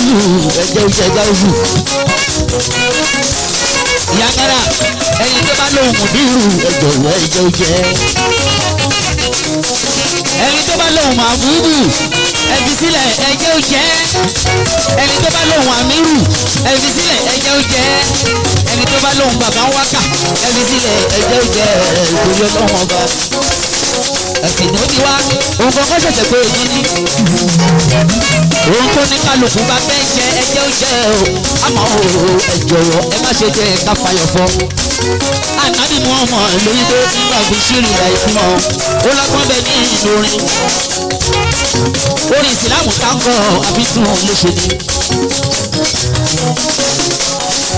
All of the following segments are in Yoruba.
gáúsù ẹjẹ́ ó jẹ́ gáúsù. Ìyá kára ẹni tó bá lóhùn mùdírù ẹjọ̀wọ́ ẹjẹ́ ó jẹ́. Ẹni tó bá lóhùn màbúrú ẹfi sílẹ̀ ẹjẹ́ ó jẹ́. Ẹni tó bá lóhùn àmírù ẹfi sílẹ̀ ẹjẹ́ ó jẹ́. Ẹni tó bá lóhùn bàbá ń wákà ẹfi sílẹ̀ ẹjẹ́ ó jẹ́. Ìtòrí ọlọ́run ọba ẹ̀sìn ló ti wá òun kọ́kọ́ ṣẹ̀ṣẹ̀ pé èyí ni òun tó ní kálukú bá fẹ́ jẹ ẹjẹ́ ó jẹ́ o àmọ́ o ẹ jọ̀wọ́ ẹ má ṣe jẹ́ ká fayọ̀ fọ́. Ànábì mú ọmọ lórí tó nígbà fi ṣírí ìlà ìfúnmọ́ ó lọ́gbọ́n bẹ ní ìlú orin orin ìsìlámù táǹkọ̀ àfitún ló ṣe ni.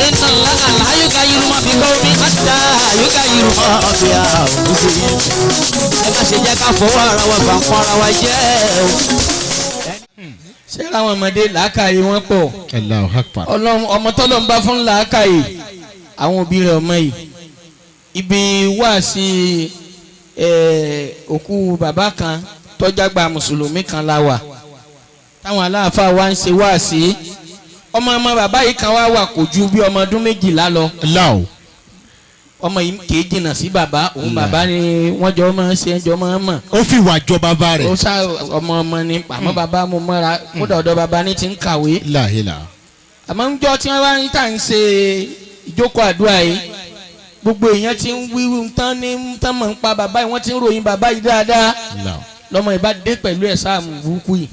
Iná làálàá yóò ká irun mọ́ fi kọ́ omi àtà yóò ká irun mọ́ fi àwùjọ yìí. Ẹ má ṣe jẹ́ ká fọwọ́ ara wa bá ń kọ́ ara wa jẹ́ o. Ṣé àwọn ọmọdé làákàyè wọn pọ̀? Allahu Akbar. Ọlọ́run ọmọ tọ́lọ́ ń bá fún làákàyè àwọn òbí rẹ̀ ọmọ yìí. Ibi wá sí òkú bàbá kan tọ́jágba mùsùlùmí kan la wà. Táwọn aláàfáà wa ń ṣe wá sí. Ọmọ ọmọ bàbá yìí kan wá wà kò ju bí ọmọ ọdún 12 lọ. Allahu. Ọmọ yìí kì í jìnnà sí bàbá òun bàbá ni wọ́n jọ máa ń ṣe ẹjọ́ máa ń mọ̀. Ó fi ìwà jọ bàbá rẹ̀. Ó sá ọmọ ọmọ ni àmọ́ bàbá mo mọ́ra kódà ọ̀dọ̀ bàbá ní ti ń kàwé. Láhìlá. Àmọ́ ń jọ tí wọ́n bá ń tà ń ṣe ìjókòó àdúrà yìí gbogbo èèyàn ti ń wíwú tán ní tán mọ̀ ń pa bàbá yìí wọ́n ti ń ròyìn bàbá yìí dáadáa. Lọ́mọ ìbá dé pẹ̀lú ẹ̀ sáàmù burúkú yìí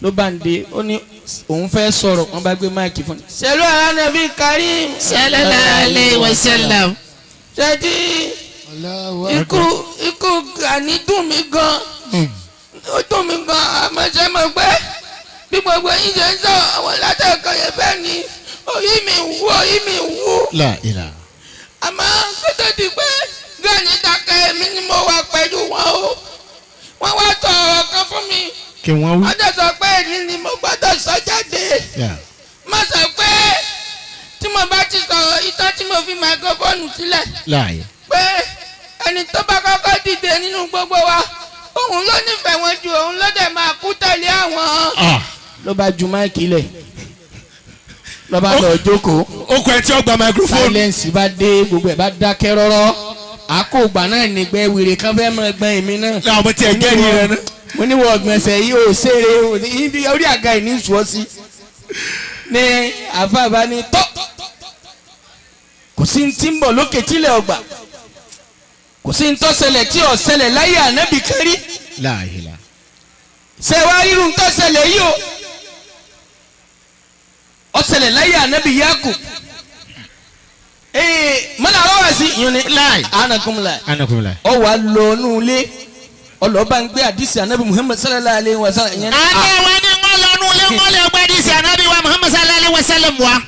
ló bá ń de ó ní òun fẹ́ sọ̀rọ̀ wọ́n bá gbé máìkì fún un. Sẹ́lú alánàbí Karim. Sallallahu alaihi wasallam. Ṣẹ́jí ikú Gani dùn mí gan, ó dùn mí gan, àmọ́ ṣe mọ̀ pé bí gbogbo yín ṣe ń sọ àwọn látẹ̀kọ̀ yẹn bẹ́ẹ̀ ni orí mi wú orí mi wú. La ilaha. Àmọ́ kó tó di pé Gani dákẹ́ èmi ni mo wà pẹ̀lú wọn o, wọ́n wá sọ ọ̀rọ̀ kan fún mi. Kí wọ́n wí. Wọ́n dẹ̀ sọ pé èmi ni mo gbọ́dọ̀ sọ jáde. Má sọ pé tí mo bá ti sọ̀rọ̀ ìtàn tí mo fi máikrófóònù sílẹ̀. Láàyè. Pé ẹni tó bá kọ́kọ́ dìde nínú gbogbo wa òun ló nífẹ̀ẹ́ wọn ju òun ló dẹ̀ máa kú tẹ̀lé àwọn. Ló bá ju máìkì lẹ̀ ló bá lọ jókòó. Ó kọ ẹ tí ó gba máikrófóònù. Silence bá dé gbogbo ẹ̀ bá dákẹ́ rọ́rọ́. Àkóògbà náà nígbẹ́ wèrè kan fẹ́ mọ ẹgbẹ́ èmi náà. Láwọn ọmọ tí ẹ jẹ́rìí rẹ náà. Mo ní wọ ọgbọ̀nsẹ̀ yìí ò ṣeré ibi orí àga yìí ní ìṣúọ́ sí. Ní àfàbà ni tọ́ kò sí ti ń bọ̀ lókè tílẹ̀ ọgbà kò sí ń tó ṣẹlẹ̀ tí ò ṣẹlẹ̀ láyé ànábì kárí. Láàhìlá. Ṣé wàá rírun tó ṣẹlẹ̀ yìí o ó ṣẹlẹ̀ láyé ànábì Yakub. Mọ́nà àwọn wá sí ìyún ni láì anakumla anakumla. Ọ wà lọ nù ilé ọlọ́ba ń gbé àdìsí ànábì Muhammad sallallahu alayhi wa sallam. Àbẹ̀ wa ni wọ́n lọ nù ilé wọ́n lè gbé àdìsí ànábì wa Muhammad sallallahu alayhi wa sallam wa.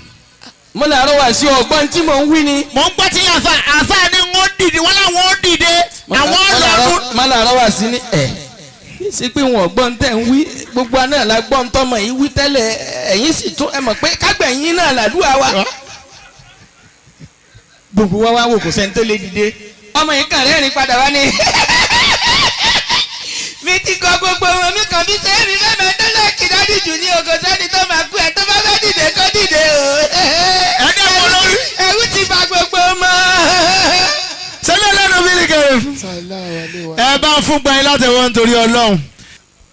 Mọ́nà àwọn wá sí ọgbọ́n tí mò ń wí ni. Mò ń gbọ́ tí àfa àfa ni wọ́n dìde wọ́n làwọn ó dìde àwọn lọ́nu. Mọ́nà àwọn wá sí ni ẹ̀ ṣe pé wọn ọgbọ́n tẹ̀ ń wí gbogbo àná la gbọ́n tọmọ yìí wí tẹ́lẹ̀ ẹ̀yìn sì tún ẹ mọ̀ pé kágbẹ̀yìn náà làdúrà wa. Gbogbo wa wá wò kò sẹ́ni tó lè dìde ọmọ yìí kàn rẹ́rìn padà wá ní. Mi ti kọ gbogbo wọn mi kàn bí sẹ́yìn mi fẹ́ tó lẹ́kì dádì jù ní ogo sẹ́ni tó máa kú ẹ̀ tó bá fẹ́ dìde kó dìde o. Ẹni àwọn olórí. Ẹ̀rù ti bà gbogbo mọ́. Sẹ́lẹ̀ lẹ́nu mi ni kẹrin. Ẹ bá ń fún gbayin láti wọ́n nítorí Ọlọ́run.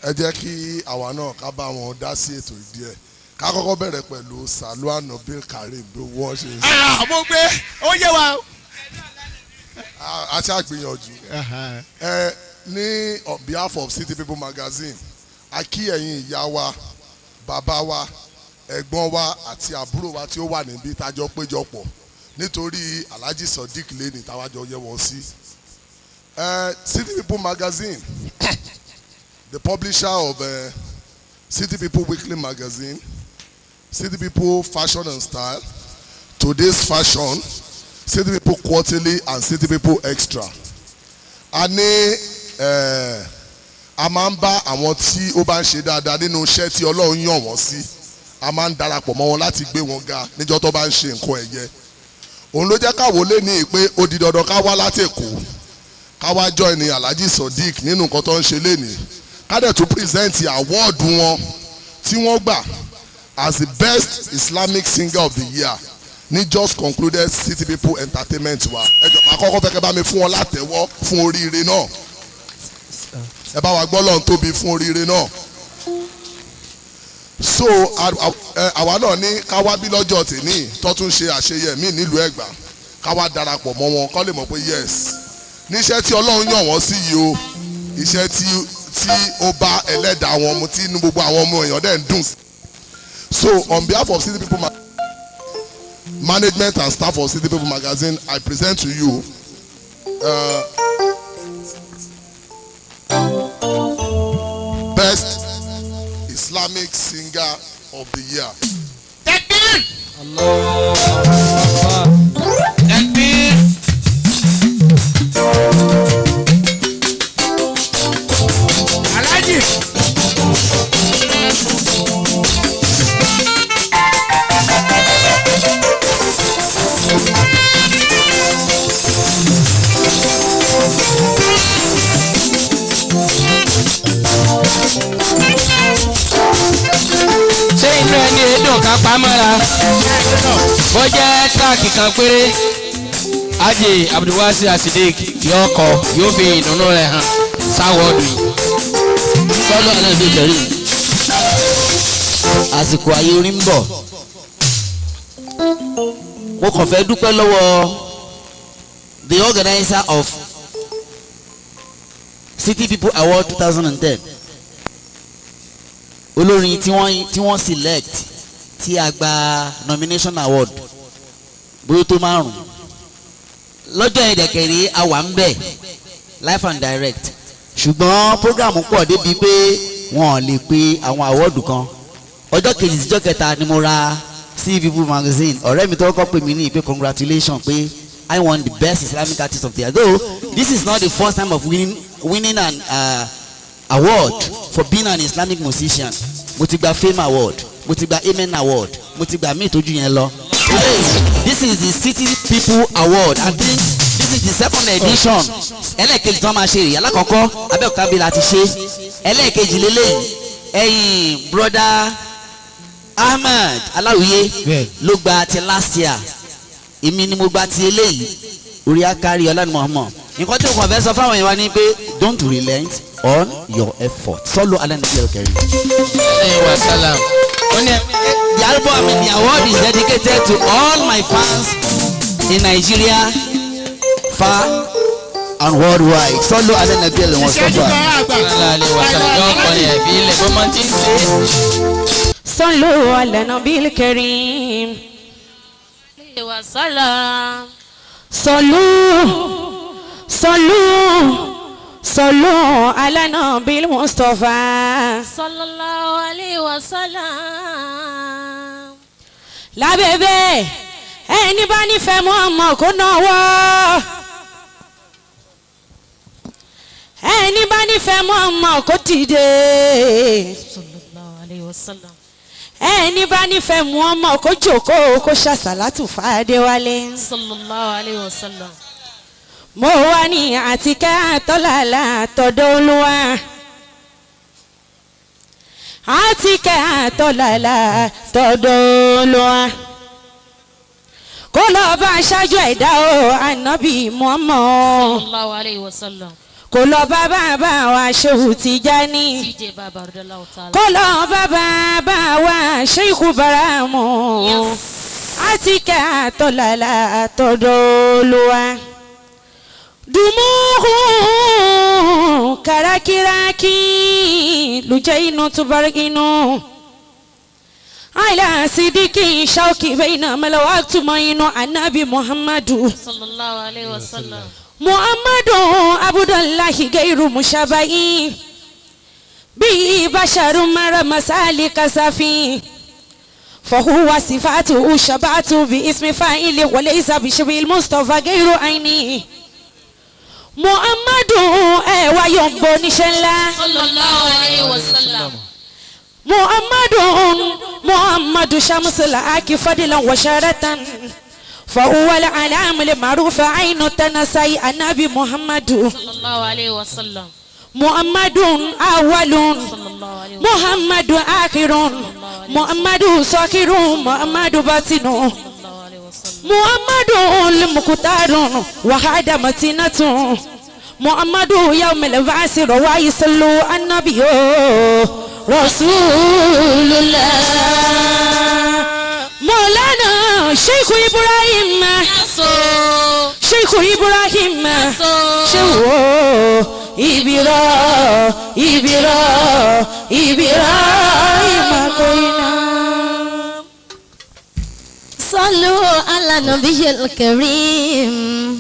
Ẹ jẹ́ kí àwa náà ká bá wọn dá sí ètò ìdí ẹ̀ ká kọ́kọ́ bẹ̀rẹ̀ pẹ̀lú Saluano Bill Karim bí wọ́n ṣe. Mo gbé ó yé wa. A ṣàgbìyànjú. Ẹ ní on behalf of City People Magazine a kí ẹ̀yin ìyá wa bàbá wa ẹ̀gbọ́n wa àti àbúrò wa tí ó wà níbí tájọ péjọpọ̀ nítorí Alhaji Sodiq lẹ́ni táwájọ yẹ wọ́n sí. City People Magazine, the publisher of City People Weekly Magazine, City People Fashion and Style, Today's Fashion, City People Quarterly and City People Extra. A ní a máa ń bá àwọn tí ó bá ń ṣe dáadáa nínú iṣẹ́ tí Ọlọ́run yàn wọ́n sí, a máa ń darapọ̀ mọ́ wọn láti gbé wọn ga níjọ́ tó bá ń ṣe nǹkan ẹ̀yẹ. Òun ló jẹ́ káwọ́ lé ní pé ó di dandan ká wá láti Èkó ká wá join ní Alhaji Sodiq nínú nǹkan tó ń ṣe lénìí, ká dẹ̀ tún present award wọn tí wọ́n gbà. as the best Islamic singer of the year ní just concluded City People Entertainment wa. Ẹ jọ̀ọ́, màá kọ́kọ́ fẹ́ kẹ́ bá mi fún wọn látẹ̀wọ́ fún oríire náà. Ẹ bá wa gbọ́ lọ́n tóbi fún oríire náà. So àwa náà ní ká wá bí lọ́jọ́ tèmi tó tún ṣe àṣeyẹ mí nílùú Ẹ̀gbá, ká wá darapọ̀ mọ́ wọn kó lè mọ̀ pé yes, níṣẹ́ tí Ọlọ́run yàn wọ́n sí yìí o, iṣẹ́ tí ó bá ẹlẹ́dàá wọn mu, tí inú gbogbo àwọn ọmọ èèyàn dẹ̀ ń dùn sí. So on behalf of City People Management and staff of City People Magazine, I present to you best Islamic singer of the year. Takbir. Takbir. Alhaji. Ṣé inú ẹni èédùn ká pamọ́ra bó jẹ́ tíráàkì kan péré, Haji Abdulwasi Asidik yóò kọ, yóò fi ìdùnnú rẹ̀ hàn sáwọ́ọ̀dù yìí. Sọ́dọ̀ náà bí kẹrí àsìkò ayé orí ń bọ̀. Mo kàn fẹ́ dúpẹ́ lọ́wọ́ the organizer of City People Award 2010, olórin tí wọ́n select tí a gba nomination award bóyá tó 5 lọ́jọ́ yẹn dẹ̀kẹ̀rẹ́ a wà ń bẹ̀ live and direct, ṣùgbọ́n program pọ̀ débi pé wọ́n ò lè pe àwọn award kan. Ọjọ́ kejì síjọ́ kẹta ni mo ra City People Magazine. Ọ̀rẹ́ mi tó kọ́kọ́ pè mí ní ìpè congratulation pé I won the best Islamic artist of the year, though this is not the first time of winning an award for being an Islamic musician. Mo ti gba Fame Award, mo ti gba Amen Award, mo ti gba mí ìtọ́jú yẹn lọ. This is the City People Award. I think this is the second edition. Ẹlẹ́ẹ̀kejì tí wọ́n máa ṣe rèé. Alákọ̀ọ́kọ́ Abẹ́òkúta bí la ti ṣe, ẹlẹ́ẹ̀kejì lélẹ́yìí. Ẹ̀yìn broda Ahmed Aláwìyé ló gba ti last year, èmi ni mo gba ti eléyìí. Orí akari ọlọ́ni Muhammad. Nǹkan tí mo kàn fẹ́ sọ fáwọn èèyàn wa ni pé don't relent on your effort. Sọ́lọ́ alẹ́ níbi ẹ̀kẹ́rì. The album, the award is dedicated to all my fans in Nigeria, far and worldwide. Sọ́lọ́ alẹ́ níbi ẹ̀lẹ́wọ̀n sọ́fà. Sọ́lọ́ alẹ́ níbi ẹ̀kẹ́rì. Sọ́lọ́ sọ́lọ́ sọ́lọ́ alẹ́ níbi Mustafa. Sallallahu alayhi wa sallam. Lábẹ́bẹ́ ẹni bá nífẹ̀ẹ́ Muhammad kó náwó, ẹni bá nífẹ̀ẹ́ Muhammad kó dìde, Sallallahu alayhi wa sallam. ẹni bá nífẹ̀ẹ́ Muhammad kó jókòó kó ṣàṣàlátù fàdéwálé. Sallallahu alayhi wa sallam. Mo wá ní àtikẹ́ àtọ́làlà tọ̀dọ̀ Olúwa, àtikẹ́ àtọ́làlà tọ̀dọ̀ Olúwa, kó lọ bá aṣáájú ẹ̀dá o ànábì Muhammad, Sallallahu alayhi wa sallam. kó lọ bá bàbá wa Shehu Tijani, TJ Baba radiyallahu ta'ala. kó lọ bá bàbá wa Sheikhu Baramu, àtikẹ́ àtọ́làlà tọ̀dọ̀ Olúwa. Dumuhu karakiraki lujainu tubarinu ala sidiki shauki baina malawatu mainu anabi Muhammadu Sallallahu alayhi wa sallam. Muhammadu Abdullahi gairu mushabai bi basharu mara masali kasafi fahuwa sifatu shabatu bi ismi fa'ili wa laysa bi shabil Mustafa gairu aini. Muhammadu ẹ wá yọ̀ǹbọ níṣẹ́ ńlá. Sallallahu alayhi wa sallam. Muhammadu Muhammadu shamsul aki fadilan wa sharatan fa huwa al-alam al-ma'ruf aynu tanasai anabi Muhammadu. Sallallahu alayhi wa sallam. Muhammadun awwalun Sallallahu alayhi wa Muhammadu akhirun Muhammadu Sakiru Muhammadu Batinu Muhammadu Limukutaru Wahada Matinatu Muhammadu Yawmil Ba'si Rawayi Sallu Annabiyo Rasulullah Maulana Sheikh Ibrahim Sheikh Ibrahim Sheikh Ibira Ibira Ibrahim Koina Sallu ala nabiyil karim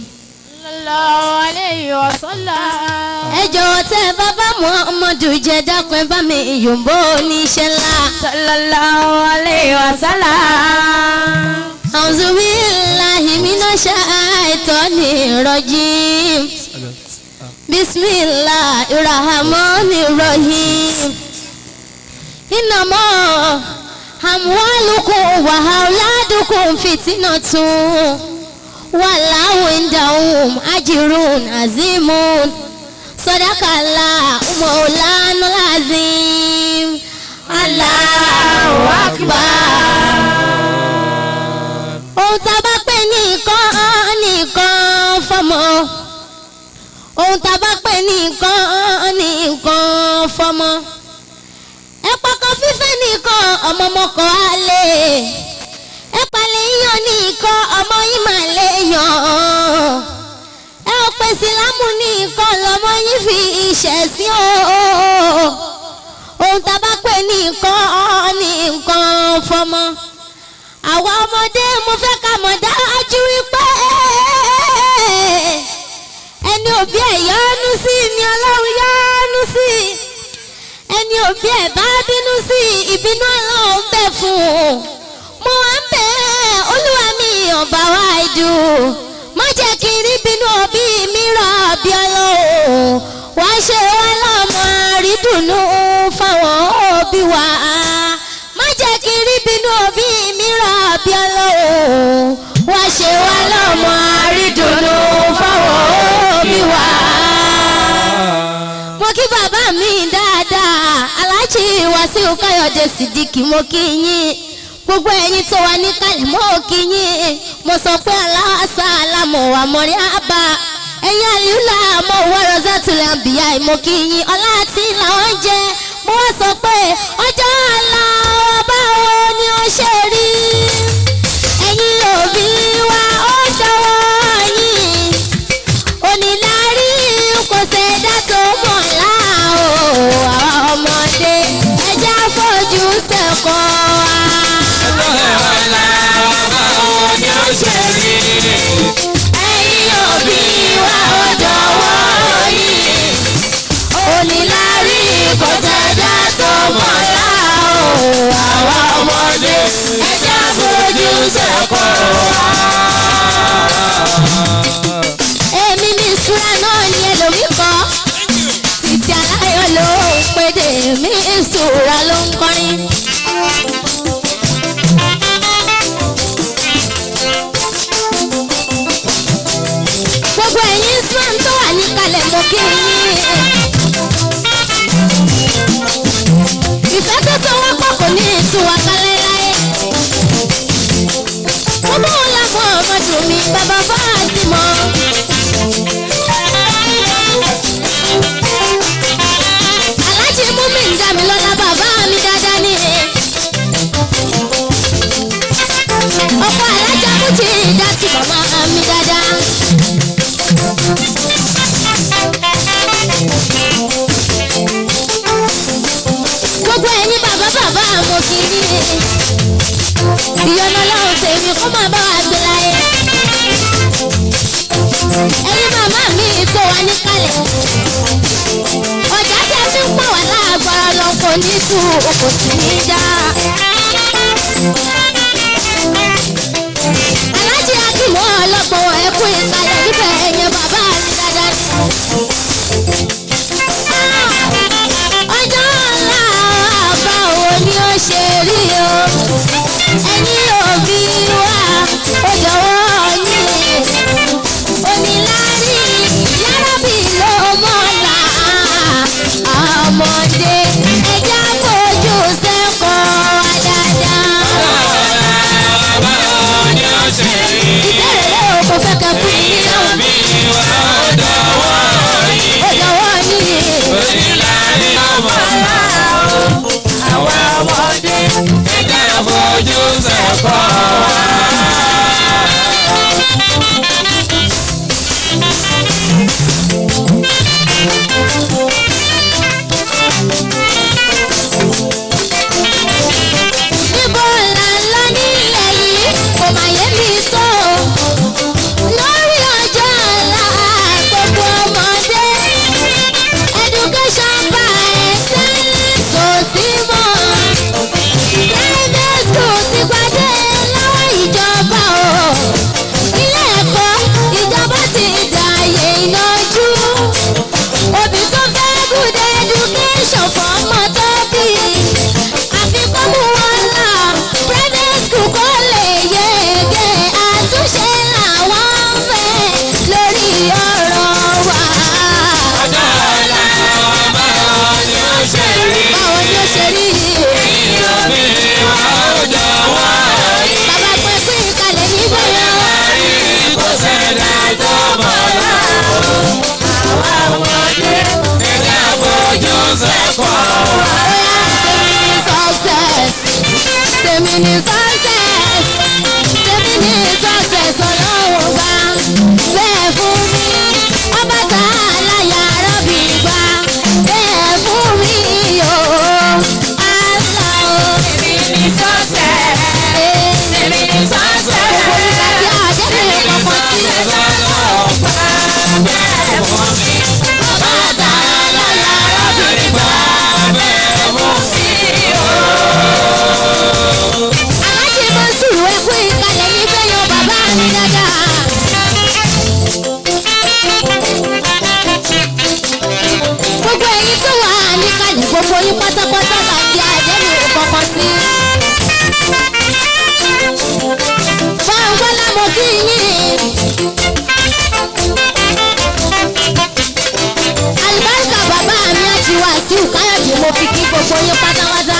Sallallahu alayhi wa sallam. Ẹ jọ̀wọ́ tẹ́ bàbá Muhammadu jẹ́ dákun ẹ bá mi yòǹbó oníṣẹ́ ńlá. Sallallahu alayhi wa sallam. A'udhu billahi minash shaitani rajim. Bismillahir rahmanir rahim. Innama amwalukum wa auladukum fitnatun. Wallahu indahum ajrun azimun. Sadaqallahu maulana azim. Allahu akbar. Ohun tá bá pè nìkan nìkan fọ́mọ. Ohun tá bá pè nìkan nìkan fọ́mọ. Ẹ pọkàn fífẹ́ nìkan ọmọ ọmọkọ á lè. Ẹ palẹ̀ yíyan nìkan ọmọ yín máa lè yàn. Ẹ ò pè sílámù nìkan lọmọ yín fi ìṣẹ̀ sí o. Ohun tá bá pè nìkan nìkan fọ́mọ. Àwa ọmọdé mo fẹ́ ká mọ̀ dájú wípé ẹni òbí ẹ̀ yọ́nú sí ni Ọlọ́run yọ́nú sí. Ẹni òbí ẹ̀ bá bínú sí ìbínú Ọlọ́run bẹ̀ fún un. Mo wá ń bẹ̀ Olúwa mi ọba wa ìdù. Má jẹ́ kí n rí bínú òbí mi rọ̀ bí Ọlọ́run. Wá ṣe wá lọ́mọ àrídùnnú fáwọn òbí wa. Má jẹ́ kí n rí bínú òbí mi rọ̀ bí Ọlọ́run. Wá ṣe wá lọ́mọ àrídùnnú fáwọn òbí wa. Mo kí bàbá mi dáadáa, Alhaji Wasiu Káyọ̀dé Sídìkì mo kí yín. Gbogbo ẹ̀yin tó wà níkàlẹ̀ mo kí yín. Mo sọ pé aláàsá alámọ̀ wà mọ̀rí àbá. Ẹ̀yin àlùlà mo wà rọ́sẹ̀tùlẹ̀ àbíyá mo kí yín. Ọlá àti làwọn jẹ. Mo wá sọ pé ọjọ́ àlá wa báwo ni ó ṣe rí. Ẹ̀yin òbí wa ó ṣọwọ́ yín. Onílárí kò ṣẹ̀dá tó mọ̀ láà o. Àwa ọmọdé ẹja fojú sẹ́kọ̀ọ́ wa. Ẹ̀yin òbí wa ó dọ̀wọ́ yín. Onílárí kò ṣẹ̀dá tó mọ̀ láà o. Àwa ọmọdé ẹja fojú sẹ́kọ̀ọ́ wa. Èmi ní ìṣúra náà ni ẹlòmíì kọ́. Títí aláyọ̀ ló ń pédè mí ìṣúra ló ń kọrin. Gbogbo ẹ̀yin Islam tó wà níkàlẹ̀ mo kí yín. Ìfẹ́ tó so wá pọ̀ kò ní ìtura ká láéláé. Mo mú wọn lámọ̀ ọmọdún mi bàbá bá àti mọ́. Aláàjì mú mi ń dá mi lọ́lá bàbá mi dáadáa ní. Ọkọ alájà mú ti dá sí màmá mi dáadáa. Gbogbo ẹ̀yin bàbá bàbá mo kì í ní. Ìyọnu Ọlọ́run tèmi kó máa bá wa gbé láyé. Ẹ̀yin màmá mi tó wà níkàlẹ̀. Ọjà tí a fi ń pọ̀ wá láàgbára lọ kò ní tú kò sì ní já. Aláàjì Akímọ̀ ọlọ́gbọ̀n ẹ̀kú ìkàlẹ̀ níbẹ̀ ẹ̀yẹn bàbá mi dáadáa. Ọjọ́ ọ̀la báwo ni ó ṣe rí o? Ẹ̀yin òbí wa ó jọ̀wọ́ yín. Onílárí yárábì ló mọ̀lá. Ọmọdé ẹja fojú sẹ́kọ̀ọ́ wa dáadáa. Onílárí ọmọ àwọn ọmọdé ẹ̀ka fojú sẹ́kọ̀ọ́ wa. Níbo là ń lọ nílẹ̀ yìí kò mà yé mi tó. Lórí ọjọ́ ọ̀la gbogbo ọmọdé. Education by excellence kò sí mọ́. Private school ti pàdé lọ́wọ́ ìjọba o. Ilé ẹ̀kọ́ ìjọba ti dààyè ìnájú. Òbí tó fẹ́ good education fọ́mọ tó bí. Àfi kó mú wọn lọ private school kó lè yege. Àtúnṣe làwọn ń fẹ́ lórí ọ̀rọ̀ wa. Ọjọ́ ọ̀la báwo ni ó ṣe rí? Báwo ni ó ṣe rí? Òbí wa ó jọ wá rí. Bàbá pínpín ìkàlẹ̀ nígbà yẹn. Kò sẹ́dá tó mọ̀ lọ. Àwọn ọmọdé ẹ̀ka fojú sẹ́kọ̀ọ́ wa. Tèmi ní success, tèmi ní success, tèmi ní success ọlọ́run gbà bẹ́ẹ̀ fún mi. Ọba tá a láyà rọ́bì gbà bẹ́ẹ̀ fún mi o. Allah o. Tèmi ní success. Tèmi ní success. Gbogbo ìgbà tí àjẹmí kọ̀ọ̀kan sí. Ọba tá a láyà rọ́bì gbà bẹ́ẹ̀ fún mi o. Aláàjì Mọ́sùrù ẹkú ìkàlẹ̀ níbẹ̀ yan bàbá mi dáadáa. Gbogbo ẹ̀yin tó wà níkàlẹ̀ gbogbo yín pátápátá láti àjẹmí kọ̀ọ̀kan sí. Fáńgbọ́lá mo kí yín. Àlùbáríkà bàbá mi àti Wàsíù Káyọ̀dé mo fi kí gbogbo yín pátápátá.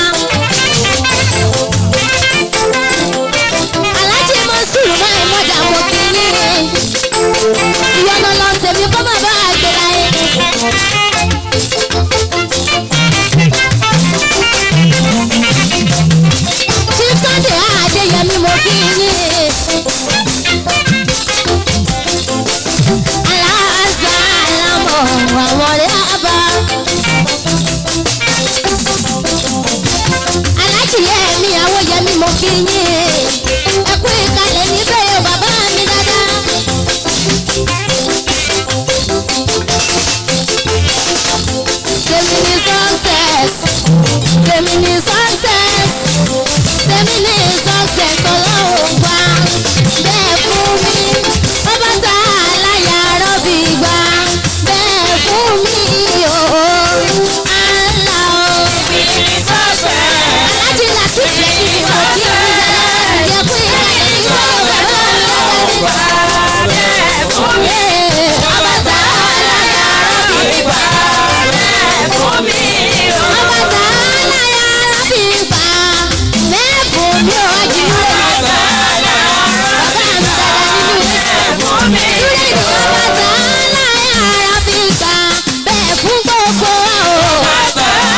Aláàjì Mọ́sùrù máa ń mọ̀jà mo kí yín. Ìyọnu lọ tèmi kó má bá a gbéra yín. Chief Sunday Adéyẹmí mo kí yín. Aláàzá alámọ̀ àwọn ọ̀rẹ́ àbá. Aláàjì Yẹmí Awóyẹmí mo kí yín. Ẹ kú ìkàlẹ̀ níbẹ̀ yóò bàbá mi dáadáa. Tèmi ní success, tèmi ní success, tèmi ní success ọlọ́run gbà bẹ́ẹ̀ fún mi. Bàbá tá a láyà rọ́bì gbà bẹ́ẹ̀ fún mi o. Allah o. Tèmi ní success. Aláàjì Latif lẹ́yìn tí mo kí ní dáadáa. Ẹ kú ìkàlẹ̀ níbẹ̀ yóò bàbá mi dáadáa. Bẹ́ẹ̀ fún mi. Ọba tá a láyà rọ́bì gbà bẹ́ẹ̀ fún mi o. Ọba tá a láyà rọ́bì gbà bẹ́ẹ̀ fún mi o. Ajínigbé ni. Bàbá mi dáadáa nínú ilé. Ìrè ni ọba tá a láyà rọ́bì gbà bẹ́ẹ̀ fún gbogbo wa o.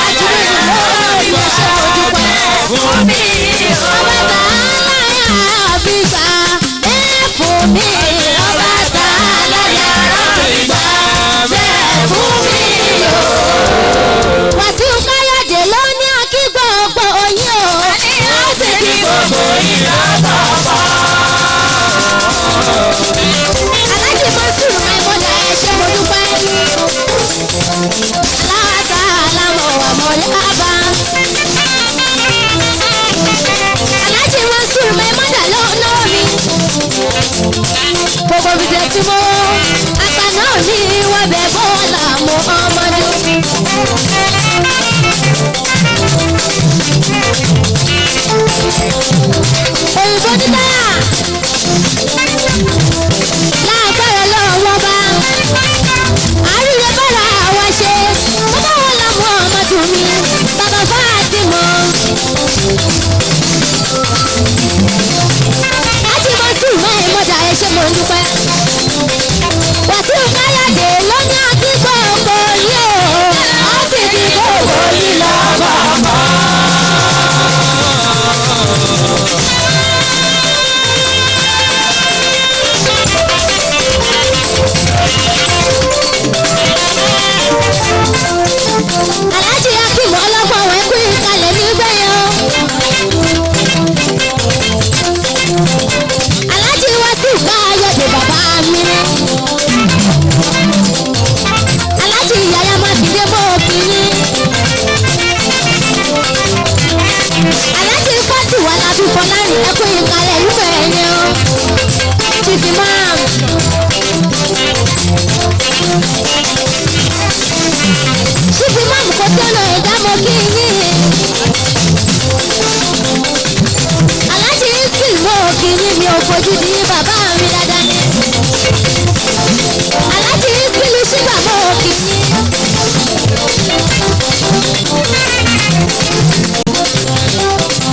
Ajínigbé ni lórí ẹ̀ṣẹ̀ ojúpẹ́. Ọba tá a láyà rọ́bì gbà bẹ́ẹ̀ fún mi. Ọba tá a láyà rọ́bì gbà bẹ́ẹ̀ fún mi o. Wàsíù Káyọ̀dé ló ní akí gbogbo yín o. Ó sì kí gbogbo yín lọ́tọ̀ọ̀tọ̀. Aláàjì Mọ́sùrù máa ń mọ́dà ẹ ṣé mo dúpẹ́. Aláàtà alámọ̀ àmọ̀lé àbá. Aláàjì Mọ́sùrù máa ń mọ́dà ló náwó mi. Gbogbo fìdí tí mo àgbà náà ní wọ́n bẹ̀ bọ́ọ̀lù àmọ́ ọmọdé. Òyìnbó dídára láàgbára lọ́wọ́ bá àríyé bára wa ṣe bàbá wọn lọ mọ ọmọ dùn mí bàbá Fátímọ̀. Ajímọ̀sí ìmọ̀ ìmọ̀jà ẹ ṣé mo ń dúpẹ́. Wàsíù Káyọ̀dé ló ní akígbọ́ ọkọ̀ yìí o. fojú di bàbá mi dáadáa ni. Aláàjì Ìsìlú ṣígbà mọ́ òkì ní.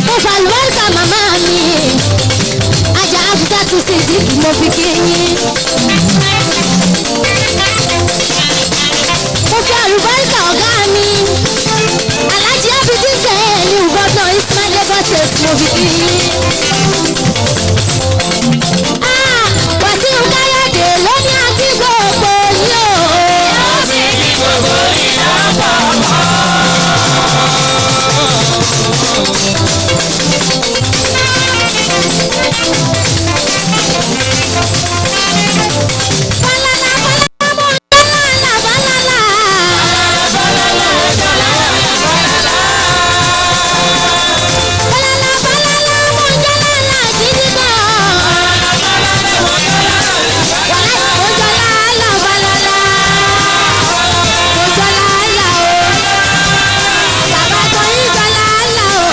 Mo fàlùbáríkà màmá mi, ajá Afusatu Sidik mo fi kí yín. Mo fi àlùbáríkà ọ̀gá mi, Alhaji Abidi Sẹ́ẹ̀lì Gọ́dọ̀ Ismail Lagos State mo fi kí yín. Ah, Wàsíù Káyọ̀dé ló ní àti gbogbo yín o. Ó sì kí gbogbo yín lápapọ̀. Fálálá fálálá mọ̀ lálá fálálá. Fálálá fálálá mọ̀ jálálá gidi gan. Wàhálà mo jálálá fálálá. Mo jálálá o. Bàbá Tóyìn jálálá o.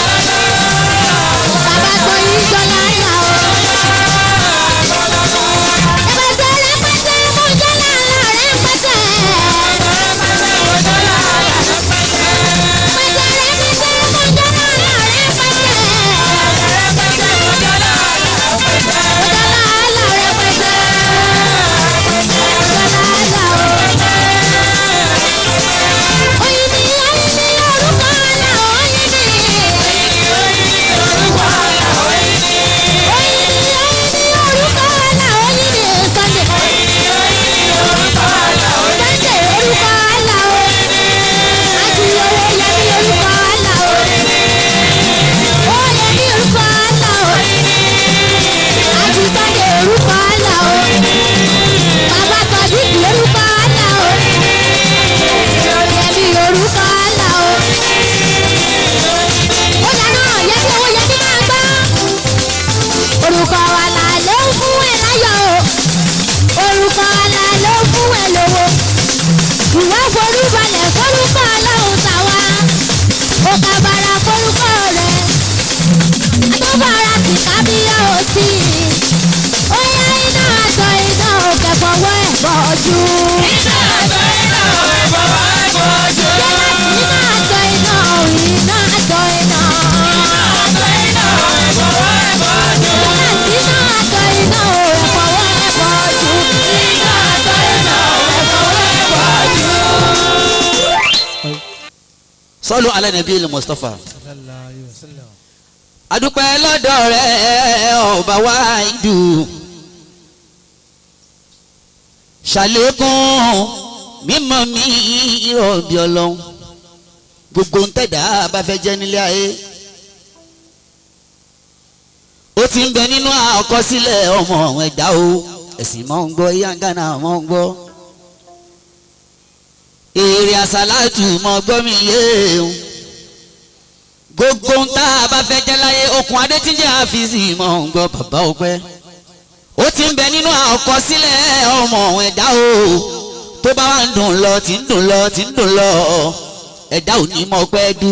Bàbá Tóyìn jálálá o. Ẹ̀pẹ̀sẹ̀ rẹpẹtẹ mo jálálá rẹpẹtẹ. Bàbá Sadiq lórúkọ àlà o. Yẹmi orúkọ àlà o. Ó dáná Yẹmi owó Yẹmi máa gbọ́. Orúkọ àlà ló ń fún ẹ láyọ̀ o. Orúkọ àlà ló ń fún ẹ lówó. Ìwọ forúbalẹ̀ forúkọ ọlọ́run tàwa. Ó kàbàrà forúkọ rẹ̀. Àtọ́bàrà sì kábíyá òsì. Ó yá iná aṣọ iná òkè fọwọ́ ẹ̀ bọ́jú. Iná aṣọ iná òwe fọwọ́ ẹ̀ bọ́jú. Iná aṣọ iná iná aṣọ iná. Iná aṣọ iná òwe fọwọ́ ẹ̀ bọ́jú. Iná aṣọ iná òwe fọwọ́ ẹ̀ bọ́jú. Iná aṣọ iná òwe fọwọ́ ẹ̀ bọ́jú. Sọ́lù ala nabi Mustafa. Adúpẹ́ lọ́dọ̀ rẹ̀ ọba wa ìdù. Ṣàlékún mímọ́ mi ìrọ̀bì ọlọ́run. Gbogbo ń tẹ̀dá bá fẹ́ jẹ́ nílé ayé. Ó ti ń bẹ nínú àkọsílẹ̀ ọmọ àwọn ẹ̀dá o. Ẹ̀sìn mọ́ ń gbọ́, yáǹgánà mọ́ ń gbọ́. Èrè àsálàtù mọ́ gbọ́ mi yé o. Gbogbo ń tá a bá fẹ́ jẹ́ láyé okùn adé tí ń jẹ́ àfíìsì mọ̀ ń gbọ́ bàbá ọpẹ́. Ó ti ń bẹ nínú àkọsílẹ̀ ọmọ àwọn ẹ̀dá o. Tó bá wà ń dùn lọ tí ń dùn lọ tí ń dùn lọ ẹ̀dá ò ní mọ̀ pẹ́ dú.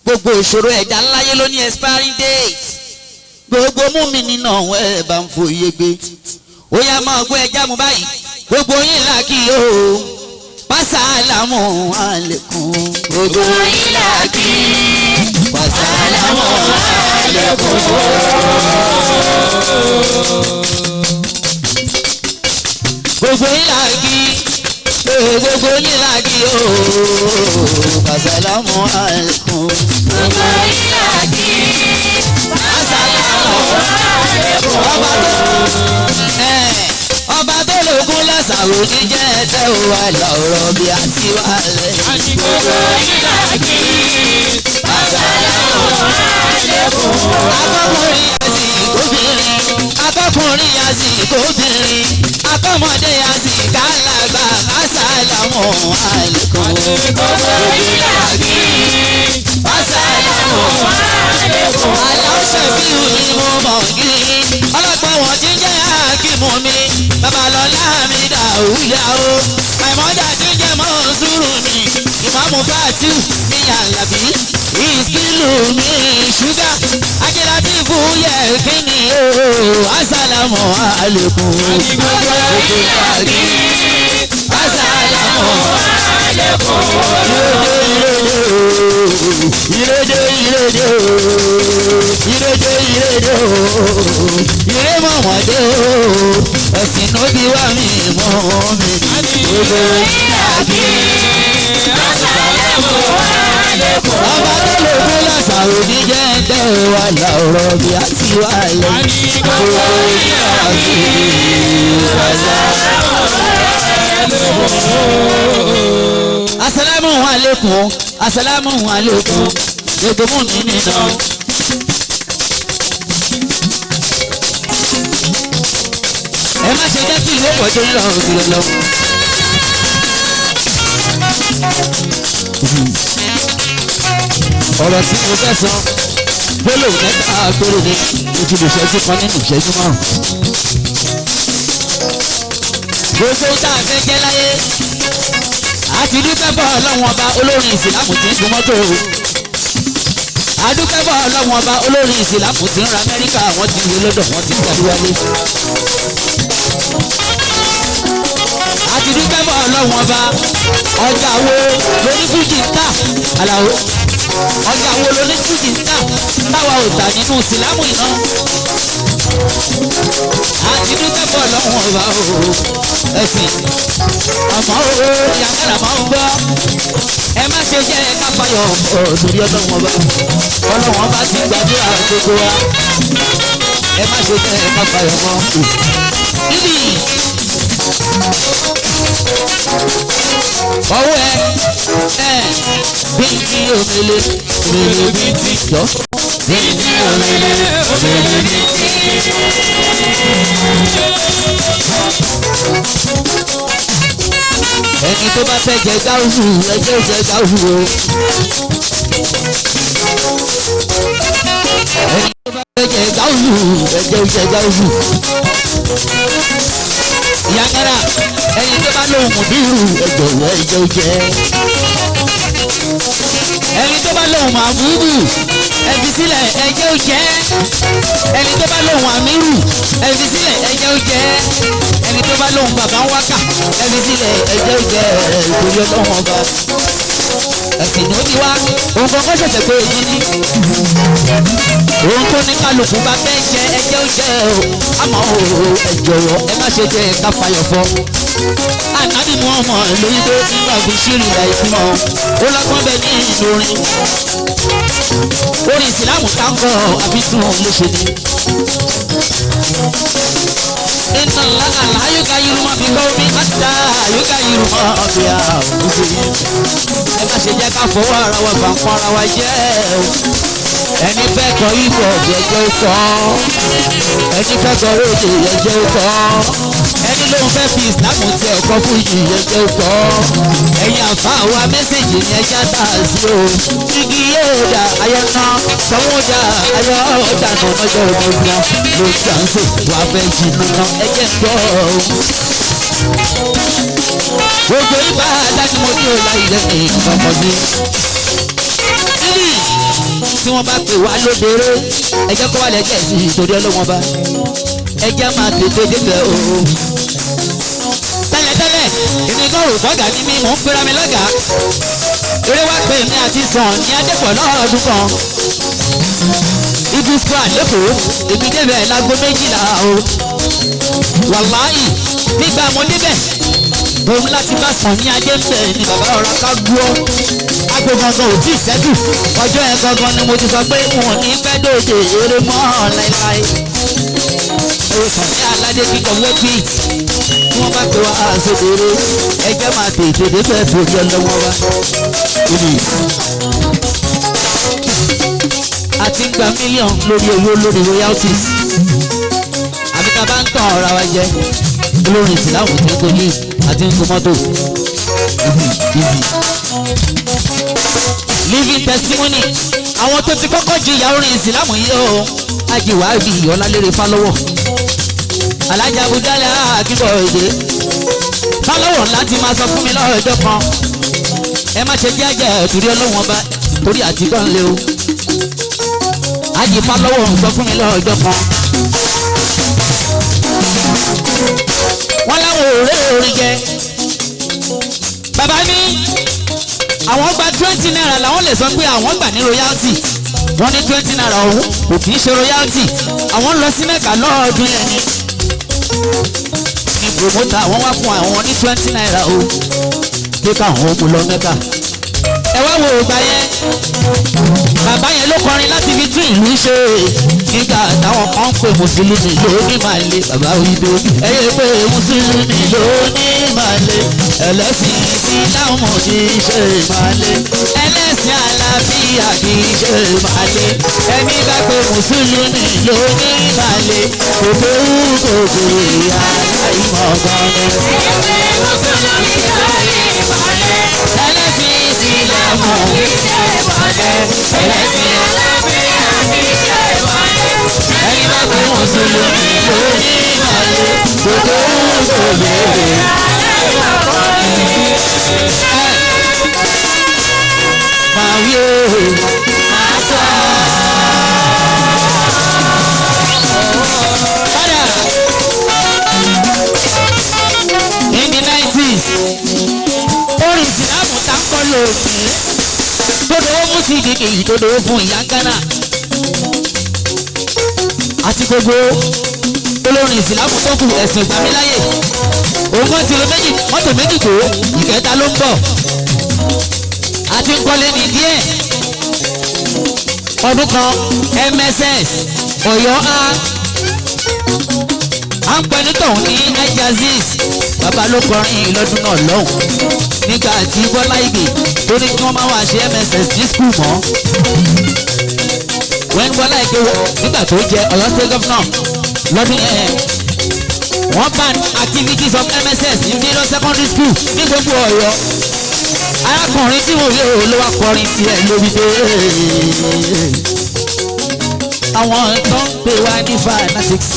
Gbogbo ìṣòro ẹ̀dá ńláyé ló ní expiring date. Gbogbo mú mi nínú àwọn ẹ̀ bá ń fòye gbé. Ó yá máa gbọ́ ẹja mu báyìí. Gbogbo yín là kí o. Pásálàmù àlékún. Gbogbo yín là kí. Pásálàmù àlékún. Gbogbo yín là kí. Gbogbo yín là kí o. Pásálàmù àlékún. Gbogbo yín là kí. Pásálàmù àlékún. Ọba tó ọba tó lógún lásàrò ní jẹ́ ẹ̀tẹ́ ò wà lọ́rọ̀ bí a ti wà lẹ̀. Gbogbo yín là kí. Pásálàmù àlékún. Akọ́kùnrin àti ìkóbìnrin, akọ́kùnrin àti ìkóbìnrin, akọ́mọdé àti ìkálàgbà, àsálàmù àlékún. Gbogbo yín là kí. Àsálàmù Àlékún. Aláwọ̀ṣẹ́ bí mi mo mọ̀ kí. Ọlọ́gbọ́n wọn ti ń jẹ́ àkímù mi. Babalọ́lá mi dàrúyà o. Àìmọ́jà ti ń jẹ́ mọ́ sùúrù mi. Ìmáàmù Fáàtìù ní Àlàbí ìsìlù mi ṣúgà Ajẹ́lábí fúyẹ́ kíni o asàlámù àlékún. Asàlámù àlékún. Ìrèdè ìrèdè ìrèdè ìrèdè ìrè mọ̀mọ́dé ẹ̀sìn ló bí wá mi mọ́ mi. Gbogbo ìyàgbé asàlámù àlékún. Ọba tó lè fún lọ́sàrò ní jẹ́ńtẹ́ wa lọ́rọ̀ bí a ti wá lọ. Gbogbo ìyàgbé asàlámù àlékún. Asàlámù àlékún, asàlámù àlékún, gbogbo mú mi nínú. Ẹ má ṣe jẹ́ kí ìwé pọ̀ tó ń lọ òkèlè lọ. Ọ̀rọ̀ tí mo fẹ́ sọ gbólóhùn mẹ́ta péré ni mo ti lè ṣẹ́jú kan nínú ìṣẹ́jú márùn-ún. Gbogbo tá a fẹ́ jẹ́ láyé àti dúpẹ́ bọ́ ọlọ́run ọba olórin ìsìlámù tí ń gun mọ́tò o. Àdúpẹ́ bọ́ ọlọ́run ọba olórin ìsìlámù tí ń ra Amẹ́ríkà wọ́n ti wé lọ́dọ̀ wọ́n ti tẹ̀lé wálé. Àti dúpẹ́ bọ́ ọlọ́run ọba ọjà wo lónífújì ń tà Àlàó ọjà wo lónífújì ń tà táwa ò tà nínú ìsìlámù iná. Àti dúpẹ́ bọ́ ọlọ́run ọba o ẹ̀sìn àmọ́ o yàrá máa ń gbọ́ ẹ má ṣe jẹ́ ká fayọ̀ lórí ọlọ́run ọba ọlọ́run ọba ti gbàdúrà gbogbo wa ẹ má ṣe jẹ́ ká fayọ̀ mọ́. Níbi ọwọ́ ẹ ẹ bí ti omele omele bí ti jọ bí ti omele omele bí ti. Ẹni tó bá fẹ́ jẹ gáúsù ẹjẹ́ jẹ gáúsù o. Ẹni tó bá fẹ́ jẹ gáúsù ẹjẹ́ jẹ gáúsù. Ìyákára ẹni tó bá lóhùn mùdírù ẹjọ̀wọ́ ẹjẹ́ jẹ. Ẹni tó bá lóhùn màbúbù ẹfi sílẹ̀ ẹjẹ́ ó jẹ́. Ẹni tó bá lóhùn àmírù ẹfi sílẹ̀ ẹjẹ́ ó jẹ́. Ẹni tó bá lóhùn bàbá ń wákà ẹfi sílẹ̀ ẹjẹ́ ó jẹ́ ìtòrí ọlọ́run ọba. Ẹ̀sìn ló ti wá òun kọ́kọ́ ṣẹ̀ṣẹ̀ pé èyí ni. Òun tó ní kálukú bá fẹ́ jẹ ẹjẹ́ ó jẹ́ o. Àmọ́ o ẹ jọ̀wọ́ ẹ má ṣe jẹ́ ká fayọ̀ fọ́. Ànábì mú ọmọ lórí tó nígbà fi ṣírí ìlà ìfúnmọ́. Ó lọ́gbọ́n bẹ ní ìlú orin. Orin ìsìlámù táǹkọ̀ àbí tún ló ṣe ni. Iná ńlá àlá yóò ká yorùmọ̀ bí kò mí àtà yóò ká yorùmọ̀ bí a ò ṣe yìí. Ẹ má ṣe jẹ́ ká fọwọ́ ara wa bá ń pọ́n ara wa jẹ́ o. Ẹni fẹ́ kọ ibò jẹjẹ́ ó kọ́. Ẹni fẹ́ kọ rédè jẹjẹ́ ó kọ́. Ẹni lóun fẹ́ fi ìsìlámù tẹ ọkọ fún yìí jẹjẹ́ ó kọ́. Ẹ̀yin àfa wa mẹ́sẹ̀gì ni ẹja tà sí o. Igi yóò dà ayọ̀ ná, tọ́wọ́ dà ayọ̀ dà nù lọ́jọ́ òmìnira. Ló ń jà ń sè wà fẹ́ jìnnà ná ẹjẹ́ ń gbọ́ o. Gbogbo ibà dájú mo ní òòlà ilẹ̀ ní ìkọ̀kọ̀ sí. Tí wọ́n bá pè wá lódere ẹ jẹ́ kó wà lẹ́jẹ̀ sí ìtòrí ọlọ́wọ́n bá ẹ jẹ́ máa tètè débẹ̀ o. Tẹ́lẹ̀tẹ́lẹ̀ èmi kan rò fọ́gà ní mi mò ń pera mi lọ́gàá. Eré wá pè mí àti sàn ní Adépọ̀ lọ́ọ̀dún kan. Ibi square lẹ́kọ̀ọ́ èmi débẹ̀ láago 12 o. Wàláhì nígbà mo débẹ̀ òun láti bá sàn ní adé ń bẹ̀ ni bàbá ọ̀rọ̀ ká gbọ́. Agbo gangan ò tí ì sẹ́dù ọjọ́ yẹn gangan ni mo ti sọ pé n ò ní pẹ́ dòde eré mọ́ láéláé. Èrò sàn ní aládé kíkọ wẹ́pìt tí wọ́n bá pe wá sódèrè ẹgbẹ́ máa tètè dé fẹ́ torí ọlọ́wọ́ wa. A ti ń gba mílíọ̀nù lórí owó lórí royalties àbí tá a bá ń tàn ọ̀rá wa jẹ olórin ìsìláàmù tí ń kojú àti ń kó mọ́tò. Living testimony àwọn tó ti kọ́kọ́ jìyà orin ìsìláàmù yìí o ajiwaabi ọlálérè Fálọ́wọ̀ alájà abudalẹ akíkọ èdè Fálọ́wọ̀ láti máa sọ fún mi lọ́jọ́ kan Ẹ má ṣe jẹ́jẹ́ torí Ọlọ́run ọba, torí àti gbọ́n lé o. Àjìfá lọ́wọ́ ń sọ fún mi lọ́jọ́ kan. Wọ́n láwọn òré orin jẹ. Bàbá ní àwọn gba 20 naira làwọn lè sọ pé àwọn gbà ní royalty. Wọ́n ní 20 naira ọ̀hún kò kì í ṣe royalty. Àwọn ń lọ sí Mẹ́kà lọ́ọ̀dún yẹn ni. Ní promoter àwọn wá fún àwọn ní 20 naira o. Pé káwọn ó mú lọ Mẹ́kà. Ẹ wá wo ìgbà yẹn. Bàbá yẹn ló kọrin láti fi tún ìlú ṣe. Nígbà táwọn kan ń pè mùsùlùmí lóní màá le, bàbá wípé ẹ yẹ pé mùsùlùmí lóní màá le, ẹlẹ́sìn ìsìlámù kì í ṣe màá le, ẹlẹ́sìn àlàáfíà kì í ṣe màá le, ẹni bá pé mùsùlùmí lóní màá le, kò kéwú kò kéré aláìmọ̀ gan ni. Ẹgbẹ́ mùsùlùmí lóní màlẹ́. Ẹlẹ́sìn ìsìlámù Kì í ṣe màlẹ́. Ẹlẹ́sìn àlàáfíà kì í ṣe màlẹ́. Ẹni bá pé mùsùlùmí lóní màá le, kò kéwú kò kéré. Máa wí o, máa sọ. Padà. In the 90s, orin ìsìlámù tá ń kọ́ lóògùn. Gbogbo owó mú sí ìdíkì ìdodo fún ìyá Ghana. Àti gbogbo olórin ìsìlámù tó kù ẹ̀sìn ìgbàmíláyè. Òun kan ti lo méjì, mọ́tò méjì tó, ìkẹta ló ń bọ̀. Àti ń kọ́lé ní díẹ̀. Ọdún kan MSS Ọ̀yọ́ A. À ń pẹ́ nítọ̀hún ní Ajaziz. Bàbá ló kọrin lọ́dún náà lọ́hùn. Nígbà tí Bọ́lá Ìgè tó ní kí wọ́n máa wá ṣe MSS ní skul mọ́. When Bọ́lá Ìgè nígbà tó jẹ Ọ̀yọ́ State Governor lọ́dún yẹn, wọ́n ban activities of MSS ní various secondary school ní gbogbo Ọ̀yọ́. Arákùnrin tí mo yóò ló wá kọrin tiẹ̀ lórí dé. Àwọn tó ń pè wá ní fanatics,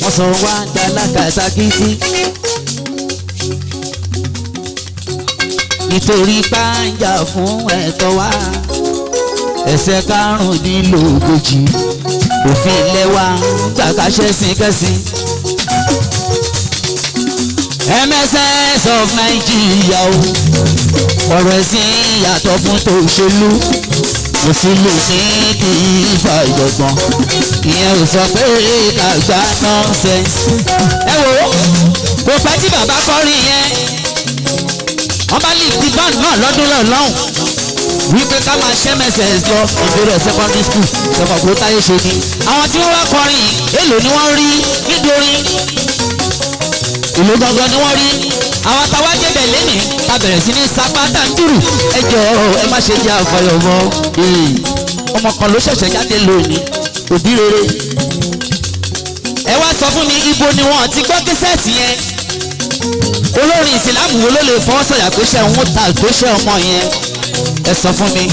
wọ́n sọ wá ń da lákàtàkìtì. Nítorí pàǹjà fún ẹ̀tọ́ wa, ẹsẹ̀ 35 òfin ilé wa gbàgbàṣẹ́ sí kẹ́sìn. MSS of Nigeria o, ọ̀rọ̀ ẹ̀sìn yàtọ̀ fún tòṣèlú. Mùsùlùmí kì í fa ìjọ̀gbọ̀n, ìyẹn ò sọ pé kàgbá nonsense. Ẹ wo, kò pẹ́ tí bàbá kọrin yẹn, wọ́n bá lè ti báńd náà lọ́dún lọ́hùn wípé ká máa ṣẹ́ MSS lọ ìbéèrè secondary school ṣẹ̀fọ̀ kó táyé ṣe ni. Àwọn tí wọ́n wá kọrin èlò ni wọ́n rí nítorí ìlú gangan ni wọ́n rí. Àwọn táwa débẹ̀ lẹ́nìí ta bẹ̀rẹ̀ sí ní sapá tàǹdùrù. Ẹ jọ̀ọ́ ẹ má ṣe jẹ́ àfọyọ̀ mọ́. Ọmọ kan ló ṣẹ̀ṣẹ̀ jáde lónìí, òbí rere. Ẹ wá sọ fún mi, ibo ni wọ́n ti gbọ́ késẹ́ẹ̀tì yẹn? Olórin ìsìlámù wo ló lè fọwọ́ sọ̀yà pé ṣé òun ta tó ṣe ọmọ yẹn? Ẹ sọ fún mi.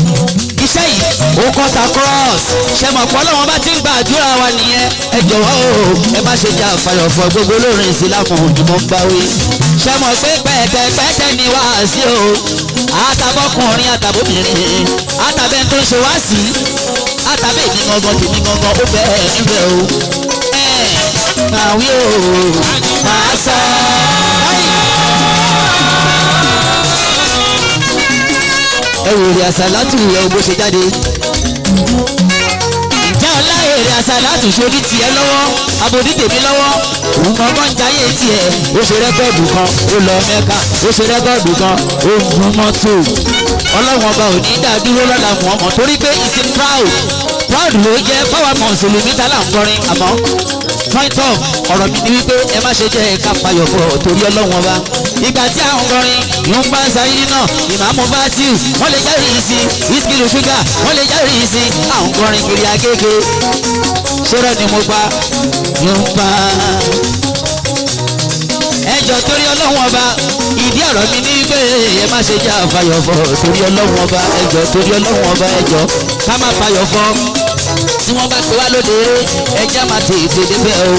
Iṣẹ́ yìí ó kọ́ ta cross. Ṣé mọ̀ pé Ọlọ́run bá ti ń gba àdúrà wa nìyẹn? Ẹ jọ̀wọ́ o, ẹ má ṣe jẹ́ àfàyọ̀fọ̀ gbogbo olórin ìsìlámù òjùmọ̀ ń bá wí. Ṣé mọ̀ pé pẹ̀tẹ̀pẹ̀tẹ̀ ni wá sí o? Àtàbọ̀kùnrin àtàbóbìnrin, àtàbẹ̀ tó ń ṣe wá sí, àtàbẹ̀ èmi gangan tèmi gangan ó bẹ́ẹ̀ níbẹ̀ o. Ẹ máa wí o, máa sọ. Ẹ wò èrè àsàlátù ẹ wo bó ṣe jáde. Ǹjẹ́ ọlá èrè àsàlátù ṣorí tiẹ̀ lọ́wọ́, abòdí tèmi lọ́wọ́? Òun gangan ń jayé tiẹ̀, ó ṣe rẹ́kọ̀dù kan, ó lọ Mẹ́kà, ó ṣe rẹ́kọ̀dù kan, ó ń gun mọ́tò. Ọlọ́run ọba ò ní dá dúró lọ́la Muhammad torí pé ìsìn proud proud ló jẹ́ fáwọn mùsùlùmí tá là ń kọrin. Àmọ́ point of ọ̀rọ̀ mi ni wípé ẹ má ṣe jẹ́ ká fayọ̀ fọ̀ torí Ọlọ́run ọba. Ìgbà tí àwọn kọrin ìhun bá ń sáyé náà, ìmáàmù Fátíù wọ́n lè jẹ́rìí sí, ìsìkìlù ṣúgà wọ́n lè jẹ́rìí sí, àwọn kọrin kiri Agége. Ṣọ́rọ̀ ni mo pa ìhun bá. Ẹ jọ̀ọ́ torí Ọlọ́run ọba, ìdí ọ̀rọ̀ mi ní pé ẹ má ṣe jẹ́ àfàyọ̀fọ̀ torí Ọlọ́run ọba. Ẹ jọ̀ọ́ torí Ọlọ́run ọba, ẹ jọ̀ọ́ ká má fàyọ̀fọ̀. Tí wọ́n bá pè wá lóde eré, ẹjẹ́ máa tètè débẹ̀ o.